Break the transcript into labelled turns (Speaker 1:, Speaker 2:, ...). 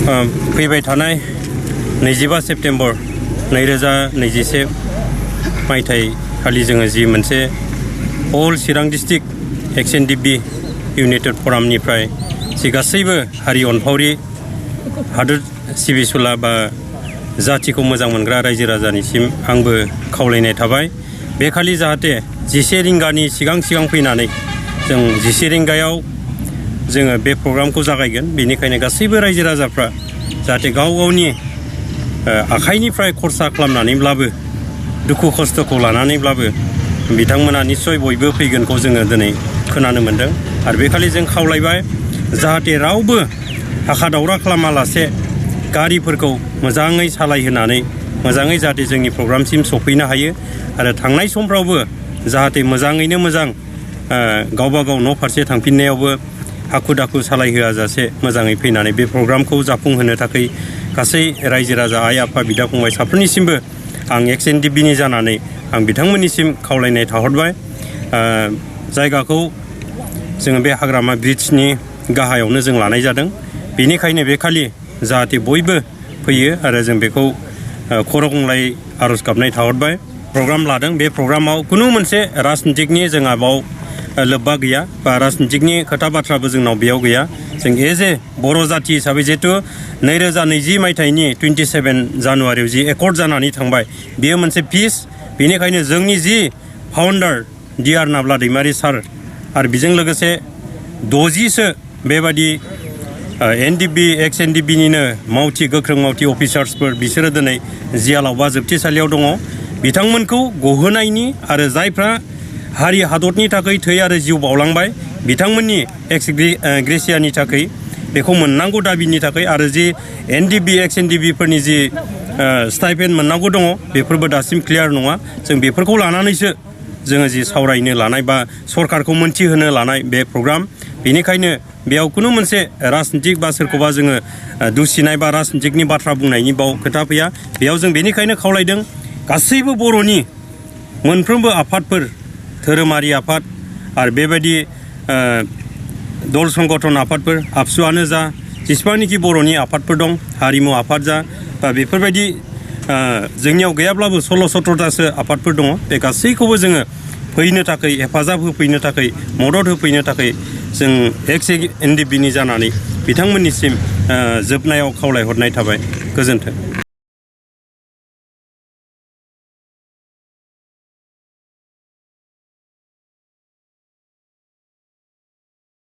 Speaker 1: फैबाय थानाय 25 सेप्टेम्बर 2021 मायथाइखालि जोङो जि मोनसे अल चिरां डिस्ट्रिक्ट XNDB इउनाइटेड फरामनिफ्राय जि गासैबो हारि अनफावरि हादोर सिबिसुला बा जातिखौ मोजां मोनग्रा रायजो राजानिसिम आंबो खावलायनाय थाबाय बे खालि जाहाथे 11 रिंगानि सिगां फैनानै जों 11 रिंगायाव जोङो बे प्रग्रामखौ जागायगोन बेनिखायनो गासैबो रायजो राजाफ्रा जाहाथे गाव गावनि आखाइनिफ्राय खरसा खालामनानैब्लाबो दुखु खस्थखौ लानानैब्लाबो बिथांमोना निश्चय बयबो फैगोनखौ जोङो दिनै खोनानो मोनदों आरो बे खालि जों खावलायबाय जाहाथे रावबो हाखा दावरा खालामालासे गारिफोरखौ मोजाङै सालायहोनानै मोजाङै जाहाथे जोंनि प्रग्रामसिम सफैनो हायो आरो थांनाय समफ्रावबो जाहाथे मोजाङैनो मोजां गावबा गाव न' फारसे थांफिननायावबो हाखु दाखु सालायहोआ जासे मोजाङै फैनानै बे प्रग्रामखौ जाफुंहोनो थाखाय गासै रायजो राजा आइ आफा बिदा फंबाय साफ्रोमनिसिमबो आं XNDBनि जानानै आं बिथांमोननिसिम खावलायनाय थाहरबाय जायगाखौ जोङो बे हाग्रामा ब्रिजनि गाहायावनो जों लानाय जादों बेनिखायनो बे खालि जाहाथे बयबो फैयो आरो जों बेखौ खर' गंग्लाय आर'ज गाबनाय थाहरबाय प्रग्राम लादों बे प्रग्रामाव खुनु मोनसे राजनितिकनि जोंहा बाव लोब्बा गैया बा राजनितिकनि खोथा बाथ्राबो जोंनाव बेयाव गैया जों एज ए बर' जाति हिसाबै जिहेतु 2020 मायथाइनि 27 जानुवारियाव जि एकर्ड जानानै थांबाय बेयो मोनसे पिस बेनिखायनो जोंनि जि फाउन्डार DR नाब्ला दैमारि सार आरो बेजों लोगोसे 60सो बेबादि XNDBनिनो गोख्रों मावथि अफिसार्सफोर बिसोरो दिनै जियालाव बा जोबथेसालियाव दङ बिथांमोनखौ गहोनायनि आरो जायफ्रा हारि हादरनि थाखाय थै आरो जिउ बावलांबाय बिथांमोननि ग्रेसियानि थाखाय बेखौ मोननांगौ दाबिनि थाखाय आरो जि XNDBफोरनि जि स्टाइपेन्ड मोननांगौ दङ बेफोरबो दासिम क्लियार नङा जों बेफोरखौ लानानैसो जोङो जि सावरायनो लानाय बा सरकारखौ मोनथिहोनो लानाय बे प्रग्राम बेनिखायनो बेयाव खुनु मोनसे राजनितिक बा सोरखौबा जोङो दुसिनाय बा राजनितिकनि बाथ्रा बुंनायनि बाव खोथा फैया बेयाव जों बेनिखायनो खावलायदों गासैबो बर'नि मोनफ्रोमबो आफादफोर धोरोमारि आफाद आरो बेबायदि दल संगठन आफादफोर आबसुआनो जा जेसेबांनाखि बर'नि आफादफोर दं हारिमु आफाद जा बा बेफोरबायदि जोंनियाव गैयाब्लाबो 16-17थासो आफादफोर दङ बे गासैखौबो जोङो फैनो थाखाय हेफाजाब होफैनो थाखाय मदद होफैनो थाखाय जों XNDBनि जानानै बिथांमोननिसिम जोबनायाव खावलायहरनाय थाबाय गोजोन्थों।